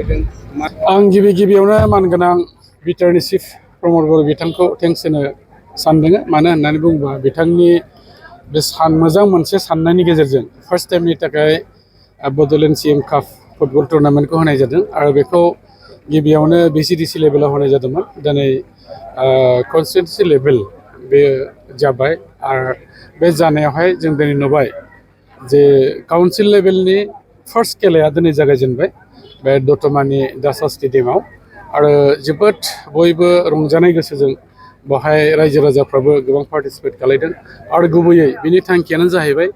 खालायदों आं गिबियावनो मानगोनां बिटिआरनि चिफ प्रमद बर' बिथांखौ थेंक्स होनो सानदों। मानो होननानै बुङोबा बिथांनि बे मोजां मोनसे साननायनि गेजेरजों फार्स्ट टाइमनि थाखाय बड'लेण्ड सिएम काप फुटबल टुर्नामेन्टखौ होनाय जादों आरो बेखौ गिबियावनो भिसिडिसि लेभेलाव होनाय जादोंमोन। दिनै कनस्टिटुएन्सि लेभेल बे जाबाय आरो बे जानायावहाय जों दिनै नुबाय जे काउन्सिल लेभेलनि फार्स्ट खेलाया दिनै जागायजेनबाय बे दतमानि दासा स्टेडियामाव आरो जोबोद बयबो रंजानाय गोसोजों बेवहाय रायजो राजाफ्राबो गोबां पार्टिसिपेट खालायदों आरो गुबैयै बिनि थांखियानो जाहैबाय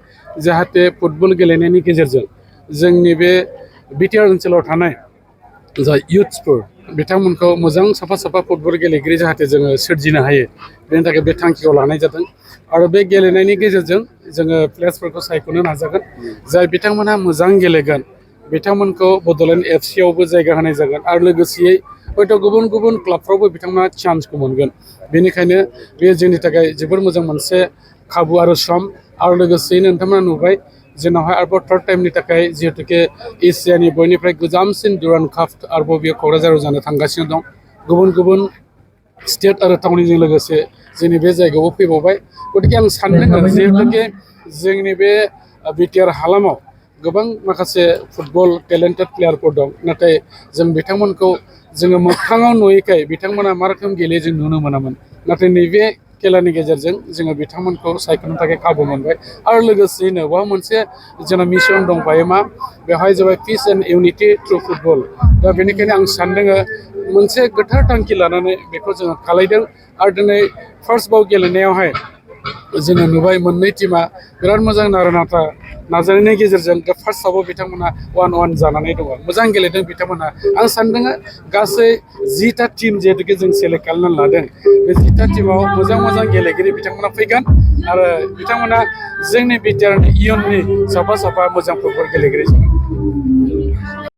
जाहाथे फुटबल गेलेनायनि गेजेरजों जोंनि बे बिटिआर ओनसोलाव थानाय जा इयुथ्सफोर बिथांमोनखौ मोजां साफा फुटबल गेलेगिरि जाहाथे जोङो सोरजिनो हायो बेनि थाखाय बे थांखिखौ लानाय जादों आरो बे गेलेनायनि गेजेरजों जोङो प्लेयार्सफोरखौ सायख'नो नाजागोन जाय बिथांमोनहा मोजां गेलेगोन बिथांमोनखौ बड'लेण्ड एफसिआवबो जायगा होनाय जागोन आरो लोगोसेयै हयथ' गुबुन गुबुन क्लाबफ्रावबो बिथांमोना चान्सखौ मोनगोन। बेनिखायनो बेयो जोंनि थाखाय जोबोर मोजां मोनसे खाबु आरो सम आरो लोगोसेयैनो नोंथांमोना नुबाय जोंनावहाय आरोबाव थार्ड टाइमनि थाखाय जिहेतुके एसियानि बयनिफ्राय गोजामसिन डुरान्ड काप आरोबाव बेयो क'क्राझाराव जानो थांगासिनो दं। गुबुन गुबुन स्टेट आरो टाउनजों लोगोसे जोंनि बे जायगायावबो फैबावबाय। गतिके आं सानदों जिहेतुके जोंनि बे बिटिआर हालामाव गोबां माखासे फुटबल टेलेन्टेड प्लेयारफोर दं नाथाय जों बिथांमोनखौ जोङो मोगथाङाव नुयैखाय बिथांमोना मा रोखोम गेलेयो जों नुनो मोनामोन। नाथाय नैबे खेलानि गेजेरजों जोङो बिथांमोनखौ सायख'नो थाखाय खाबु मोनबाय आरो लोगोसेयैनो बा मोनसे जोंना मिशन दंफायो मा बेवहाय जाबाय पिस एन्ड इउनिटि थ्रु फुटबल। दा बेनिखायनो आं सानदों मोनसे गोथार थांखि लानानै बेखौ जोङो खालायदों आरो दिनै फार्स्ट बाव गेलेनायावहाय जोङो नुबाय मोननै टीमा बिराद मोजां नारा-नाथा नाजानायनि गेजेरजों फार्स्ट हाफआव बिथांमोना 1-1 जानानै दङ। मोजां गेलेदों बिथांमोना। आं सानदों गासै 10टा टीम जिहेतुके जों सेलेक्ट खालामनानै लादों बे 10टा टीमाव मोजां गेलेगिरि बिथांमोना फैगोन आरो बिथांमोना जोंनि बिटिआरनि इयुननि साफा मोजां फुटबल गेलेगिरि जागोन।